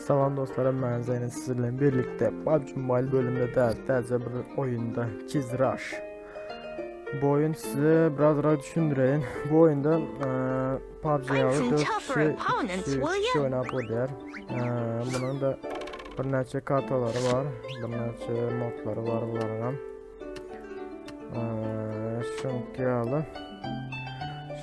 Salam dostlarım ben Zeynep sizinle birlikte PUBG Mobile bölümünde de täze bir oyunda Kiz Rush. Bu oyun size biraz daha düşündüreyim. Bu oyunda e, PUBG Find yalı some 4 tougher kişi, 2 opponents, kişi, 3 will kişi ya? oynayıp bolýar. E, bunun da bir näçe kartaları var, bir näçe modları var buların. E, şunki ýaly.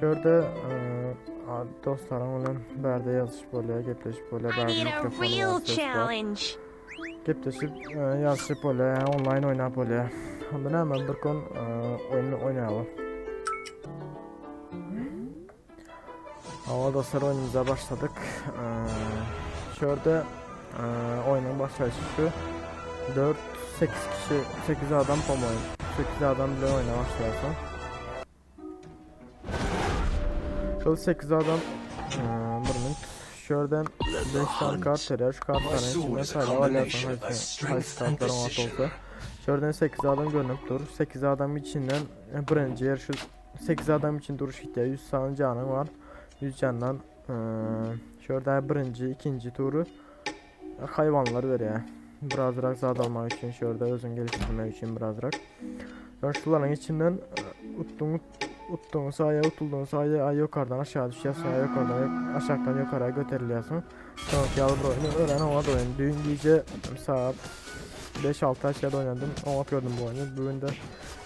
Şurada e, dostlarım bilen bärde ýazyşyp bolýar, gepleşip bolýar, I bärde need a mikrofon real var, ses var. challenge. Gepleşip, e, ýazyşyp bolýar, yani online oynap bolýar. Onda näme bir gün e, oyunu oynayalım. Hawa dostlar oyunumuza başladık. E, şurada e, oyunun başlayışı şu. 4 8 kişi 8 adam по-моему. 8 adam bile oyuna başlayasın. Şöyle 8 adam e, bir minut. Şuradan 5 tane kart veriyor. Şu My kartların sword içinden is a sayla alıyorsun. combination of Haysi, strength haysi and kartların ort precision. olsa. Şuradan 8 adam görünüp durur. 8 adam içinden e, birinci yer şu 8 adam için duruş gitti. 100 tane canın var. 100 candan e, şurada birinci, ikinci turu hayvanlar veriyor. Birazrak zad almak için şurada özün geliştirmek için birazrak. Yani şuların içinden e, uttuğun uttuğun sahaya utulduğun sahaya ay yukarıdan aşağı düşüyorsun ay yukarıdan aşağıdan yukarıya götürülüyorsun. Sonraki alıp oyunu öğren ona da oyun. Dün gece saat 5-6 aşağıda oynadım. Ona gördüm bu oyunu. Bugün de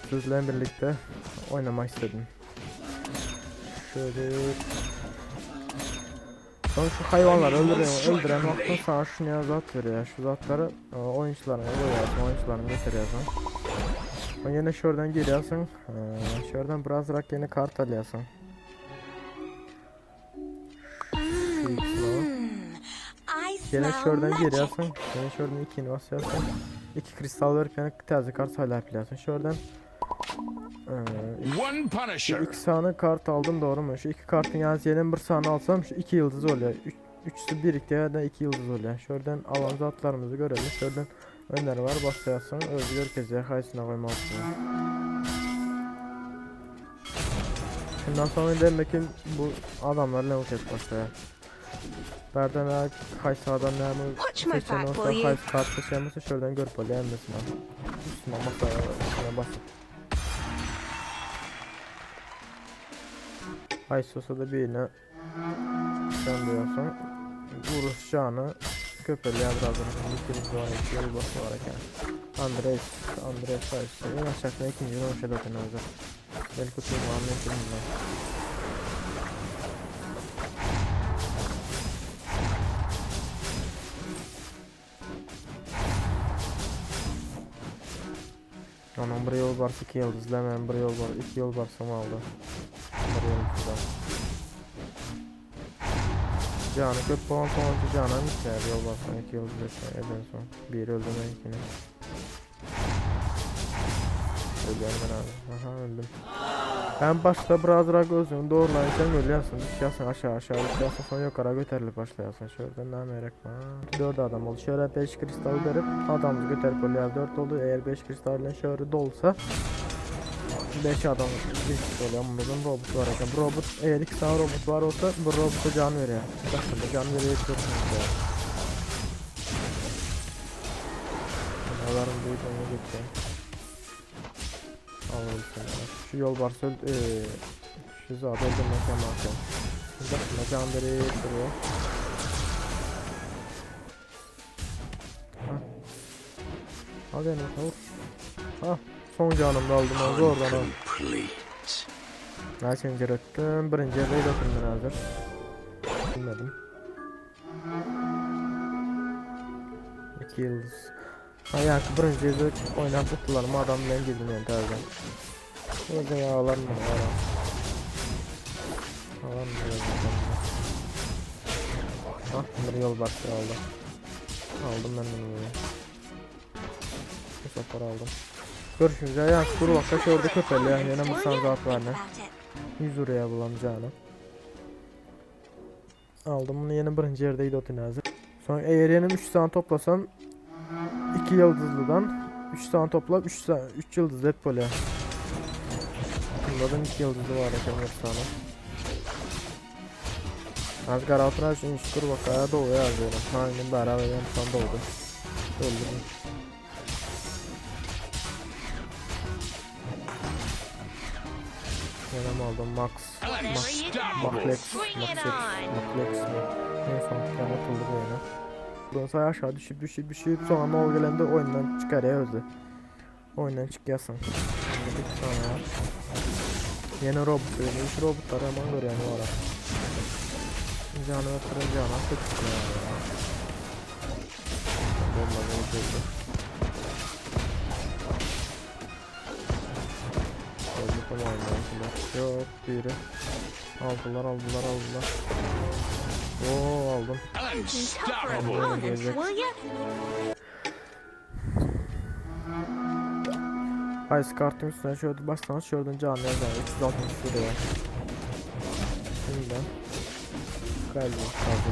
sizlerle birlikte oynamak istedim. Şöyle Sonra şu hayvanları öldüren, öldüren vaktin sana şunu zat veriyor. Şu zatları e, oyuncularına koyuyorsun, oyuncularına getiriyorsun. Sonra yine şuradan geliyorsun. E, şuradan biraz rak yeni kart alıyorsun. Şu ikisini al. Mm, I Yine smell şuradan magic. geliyorsun. Yine şuradan ikini basıyorsun. İki kristal verip yani taze kart saylayabiliyorsun. Şuradan e, One şu Punisher. iki tane kart aldım doğru mu? Şu iki kartın yalnız yerine bir tane alsam şu iki yıldız oluyor. Üç, üçüsü birlikte ya da iki yıldız oluyor. Şuradan alan zatlarımızı görelim. Şuradan önler var basıyorsun. Özgür herkese haysına koymalısın. Şundan sonra demek ki bu adamlar ne et başlıyor. Berden ne kaysı adam ne mi Watch my seçen back, olsa will you? kaysı kart seçen olsa şuradan görüp oluyor mesela. Üstüne masaya üstüne basıp. Aysosa da birine sen diyorsun. Vuruş canı köpeliğe birazdan ikimiz var iki yol bası var eken. Andres, Andres Aysosa. En aşağıda ikinci yol zaten hazır. Belki tutmam mümkün bundan. Onun bir yol var iki yıldız hemen bir yol var iki yol var aldı. Bir yol güzel. Canı köp puan sonuncu cana mı yol var son iki yıldız eden son. Bir öldüm ben ikini. Ölüyorum ben abi. Aha öldüm. Ben başta biraz rak özünü doğrulayacağım ölüyorsun. Düşüyorsun aşağı aşağı düşüyorsun sonra yukarı götürülüp başlıyorsun. Şuradan ne gerek var? 4 adam oldu. Şöyle 5 kristal verip adamımızı götürüp oluyor. 4 oldu. Eğer 5 kristalle şöyle dolsa 5 adam bir oluyor. Bunun robot var eken. Bu robot eğer 2 tane robot var olsa bu robota can veriyor. Başında can veriyor. Çok mutlu. Bunların büyük onu geçeyim. Allah'ım sen ya. Şu yol varsa öld ee, şu zaten öldürmek yamarken. Başına can verip duruyor. Ha. Hadi Enes vur. Ha, son canımda aldım onu oradan al. Complete. Nice ettim. Birinci yerine götürdüm hazır. Bilmedim. İki yıldız. Ha yani birinci yerde oynayıp tuttularım adam ben girdim yani tarzdan. Burada yağlar mı var? Alan mı? Ha bir yol baktı aldı. Aldım ben bunu böyle. Bu sefer aldım. Görüşürüz ya. Yani kuru vakta şurada köpeli ya. Yine Will bu ya? zat Think var ne? about it. 100 liraya bulamayacağını. Aldım bunu yeni birinci yerdeydi o hazır. Sonra eğer yeni 3 tane toplasam 2 yıldızlıdan 3 tane topla 3 tane 3 yıldız hep böyle. Bunlardan 2 yıldızlı var efendim efsane. Az gara oturan şu şükür bakaya doğuyor yazıyorum. Hangi beraber en son doğdu. Öldürdüm. Yine aldım Max. Max. Unstoppable. Mahlex. Bring it Maxex. on. Mahlex mi? En son tane atıldı bu oyuna. Bundan sonra aşağı düşüp düşüp düşüp sonra ne gelende oyundan çıkarıyor özü. Oyundan çıkıyorsun. Şimdi bir sonra yeni robot veriyor. Şu robotlar hemen görüyor yani var. Canı ötürün canı çok ya. Bomba öldürdü. Öldü tamam aldılar. Yok biri. Aldılar aldılar aldılar. Oo aldım. Tougher Unstoppable. opponents, will ya? Ice kartın üstüne şöyle baştan şuradan canlı yazar 360 liraya. Şimdi galiba kaldı.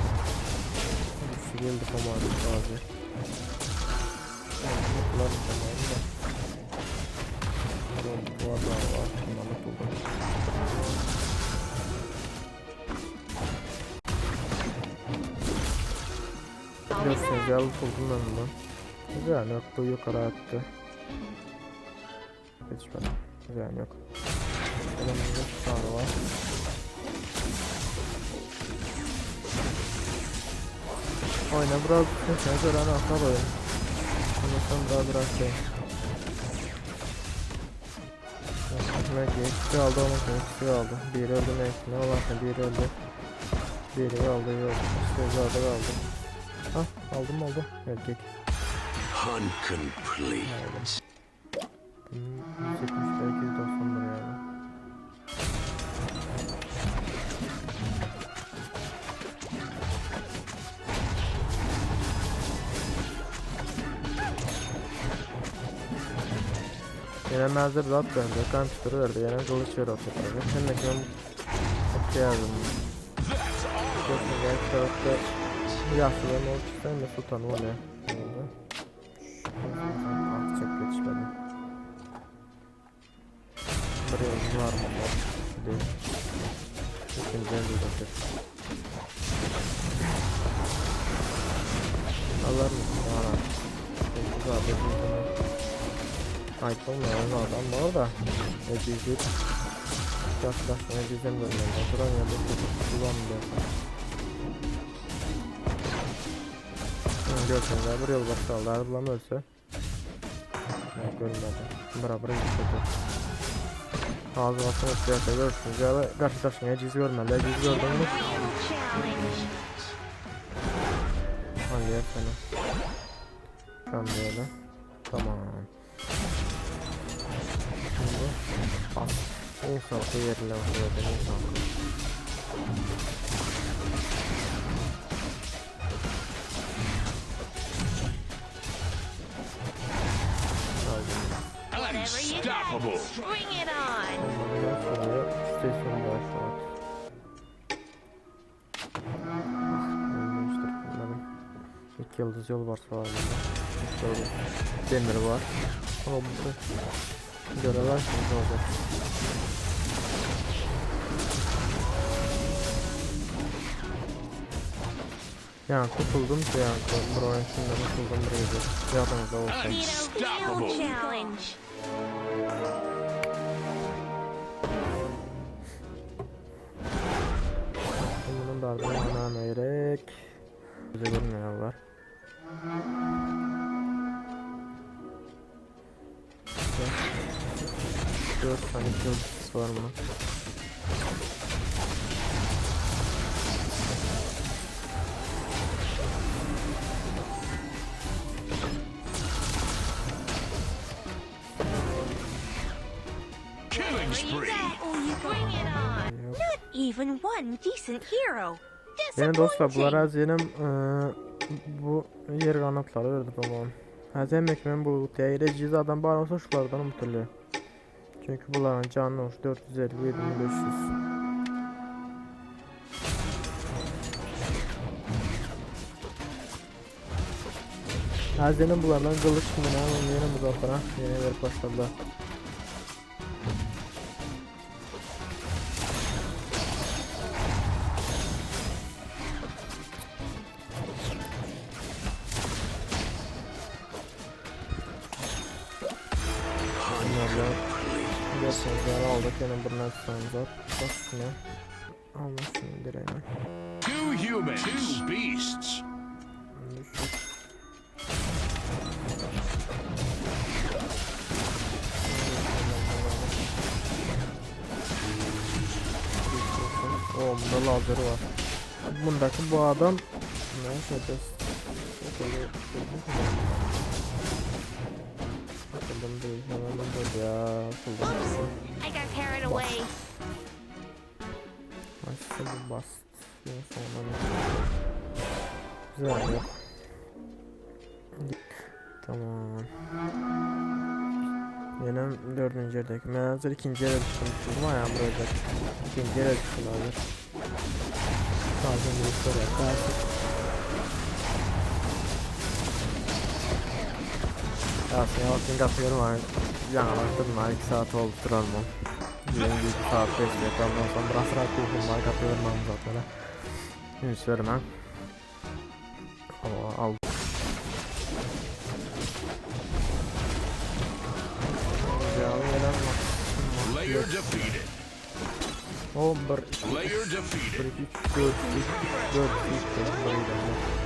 Güçlü geldi ama abi. Yani mutlular tamam da. Bu var daha var. Bunlarla buldum. Biliyorsunuz ya buldum ben bunu. Güzel yok bu yukarı attı. Hiç ben. Güzel yok. Adamın bir tane var. Oyna biraz sen söyle anahtar oyun. Ondan sonra daha biraz şey. Ne geçti aldı onu geçti aldı. Biri öldü ne ne var biri öldü. Biri aldı yok. İşte zaten aldı. Hah aldım aldım. Erkek. Hunt complete. 170 290 lira yani. Yine menzil zat döndü, computer verdi, yine kılıç ver atıyor. Hem de ben okuyardım. Çok güzel tarafta yaşlıların olsun hem de sultan oluyor. Oldu. Ah çok yetişmedi. Buraya var mı? Değil. İkinci el uzatır. Alır mısın? Ana. Çok güzel bir Ayıp olmayan adam var da. Ne diyecek? Yaklaşma ne diyeceğim görmem. Oturan yerde tutup kullanmıyor. Görsünler bir yol başlarlar bulam ölse. Ne görmedi. Bura bura gitmedi. Ağzı basın ötüyorsa görürsünüz ya da karşıdaşın ciz görmeli. Ciz gördün mü? Real challenge. Hangi seni? Tam böyle. Tamam. Şimdi bas. En son yerine bakıyor en son. Aldım. Whatever you got, Unstoppable. bring it on. Ondan sonra station başlat. Ah, bunların. İki yıldız yol varsa var bunda. İki yıldız demir var. Ama bu görevler şimdi olacak. Yani tutuldum ki yani buranın içinde tutuldum buraya bir yardımcı olsun. Need a real Unstoppable. challenge. Bunun da ardından gerek. Bize görmüyorlar. Dört tane yıldız var mı? Killing Whatever you spree. got, bring it on. Yok. Not even one decent hero. Yani dostlar bunlar Disappointing. az yenim bu yer kanatları verdi babam. Hazem ekmeğin bu değereciyiz adam bari olsa şulardan umutluyor. Çünkü bunların canı olmuş 457 500. Hazenin bunlardan kılıç mı ne onun yeni muzaffara yeni verip başladılar. Ýerler görşüňiz ýaly aldyk ýene bir näçe zat. Başyna almasyn direğine. Two humans, two beasts. Düşük. O bunda lazer var. Bundaki bu adam neyse biz okulu Akıllım değil, hemen dur ya. Akıllım. Oops, I got carried away. Başka bu bast. Yine sonra ne? Güzel yok. Tamam. Yine dördüncü yerdeki. Ben hazır ikinci yere düştüm. Ama ayağım buraya İkinci yere düştüm hazır. Bazen bir soru yaparsın. Ya sen altın katıyorum var. Yanalaştım var. 2 saat oldu duralım. Yeni bir saat 5 dakika ondan sonra biraz rahat uykum var katıyorum ben zaten. Üns vermem. Ama al. Layer defeated. O 1 2 Layer 3 defeated. 1 2 3 4 3 4 3 5 4.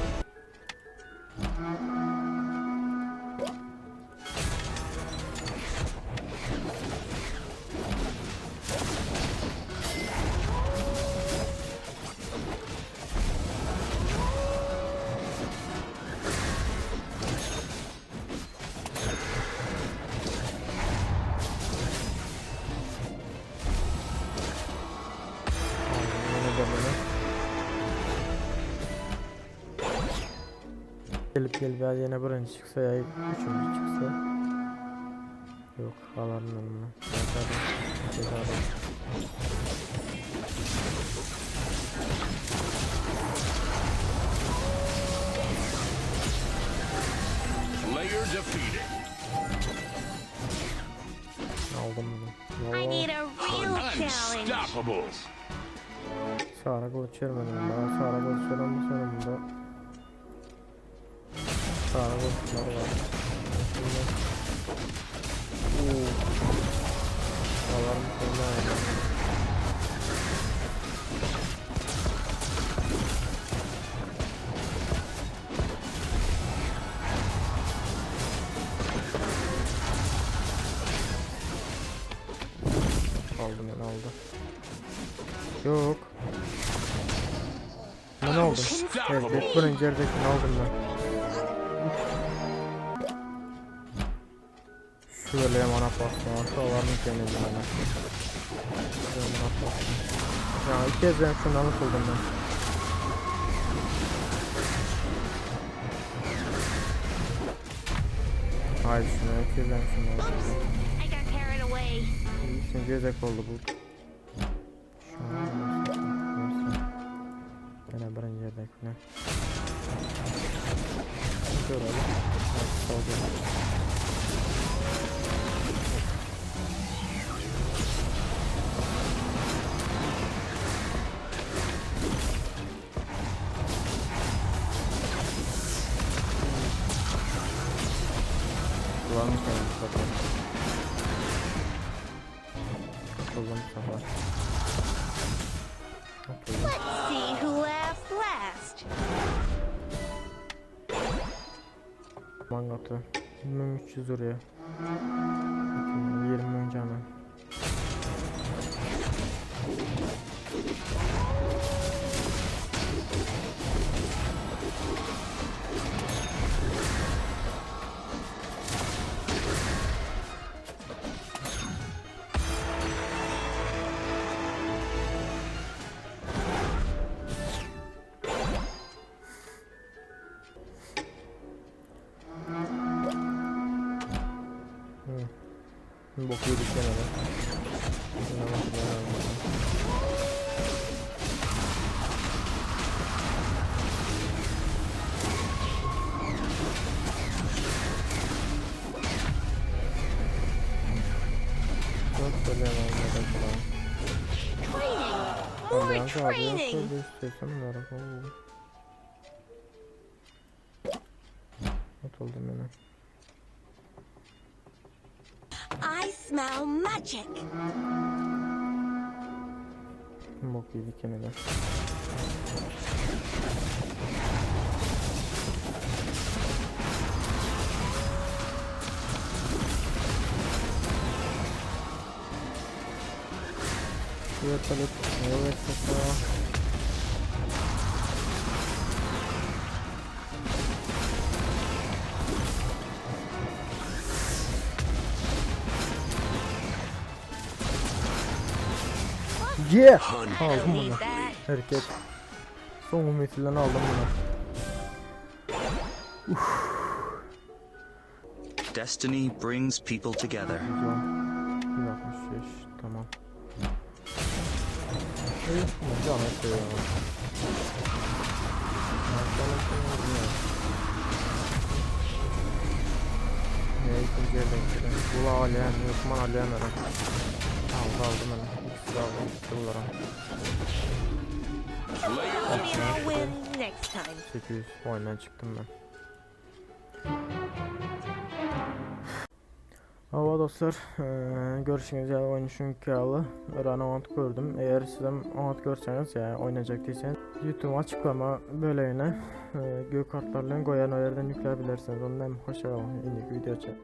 Yine de bunu. Gelip gelip ya yine birinci çıksa ya üçüncü çıksa. Yok alarım ben bunu. Zaten ceza. Layer defeated. Aldım bunu. I Valla need a real challenge. Unstoppable. Sara kılıç vermedim daha. Sara kılıç veren bu sene bunda. Sara kılıçlar var. Şimdi. Oo. Alarm koyma ya. Aldım ben aldı. Yok. Ne oldu? Evet, Unstoppable. birinci yerdekini aldım ben. Şöyle hemen bastım. Şu alanın kendine bana. Şöyle hemen bastım. Ya iki kez ben şundan buldum ben. Hayır şunu iki kez ben şunu Oops, aldım. I got carried away. Üçüncü yedek oldu bu. Şu an neyse. Yine birinci yedek ne? Görelim. Evet, oldu. Kullanmış yani bu sefer. Atıldım bu sefer. Atıldım. Let's see who laughs last. Mangatı. 1300 oraya. 20 canı. Hı. Bok yedik gene de. Yine bak, yine bak. Çok söyleyemem ne da falan. Training! More Ambiyans abi training! yoksa bir istiyorsan olarak oo. Atıldım yine. I smell magic. Bok yedik yine de. Vertolyot yok Yeah! Aldım Need bunu. that. Hareket. Son umetinden aldım bunu. Destiny brings people together. 110, 165 tamam. İyi, bunu canı seviyorum. Canı seviyorum. Ne ikinci elden gidelim. Bula alem, Osman alem eren. Aldı aldım ben. İkisi de aldım. Dolara. Maybe I'll win next time. 800 oyundan çıktım ben. Hava dostlar, eee, görüşürüz yani oyun kralı. Öğren avant gördüm. Eğer sizden avant görseniz yani oynayacak değilseniz YouTube açıklama bölümüne eee, gök kartlarla koyan o yerden yükleyebilirsiniz. Ondan hoşça kalın. Indiki video çek.